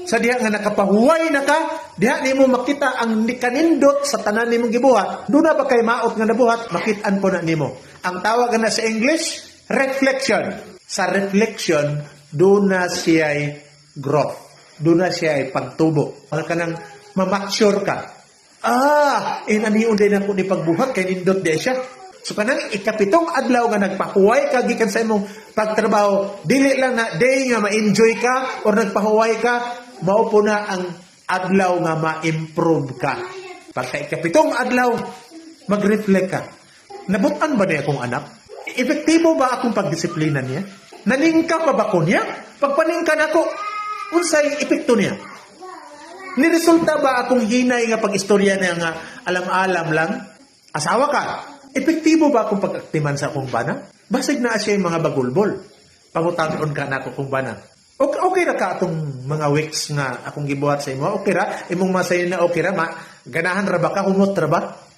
Sa diha nga nakapahuway na ka, diha nimo makita ang kanindot sa tanan nimong gibuhat. Duna ba kay maot nga nabuhat, makit-an po na nimo. Ang tawag na sa English, reflection. Sa reflection, duna siya'y growth. Duna siya'y pagtubo. Ang kanang mamature ka. Ah, inanion din ako ni pagbuhat kay nindot di siya. So kanang ikapitong adlaw nga nagpahuway ka gikan sa imong pagtrabaho, dili lang na day nga ma-enjoy ka or nagpahuway ka, mao po na ang adlaw nga ma-improve ka. Pagka ikapitong adlaw, mag-reflect ka. Nabutan ba niya akong anak? Epektibo ba akong pagdisiplina niya? Naningka pa ba ko niya? Pagpaningka nako, unsay epekto niya? Niresulta ba akong hinay nga pag-istorya niya nga alam-alam lang? Asawa ka, epektibo ba akong pag-aktiman sa akong bana? Basig na siya yung mga bagulbol. Pangutanon ka nako kung bana. Okay ra ka atong mga weeks nga akong gibuhat sa imo? Okay ra? Imong masayo na okay ra? Ma, ganahan ra ba ka? Humot ra ba?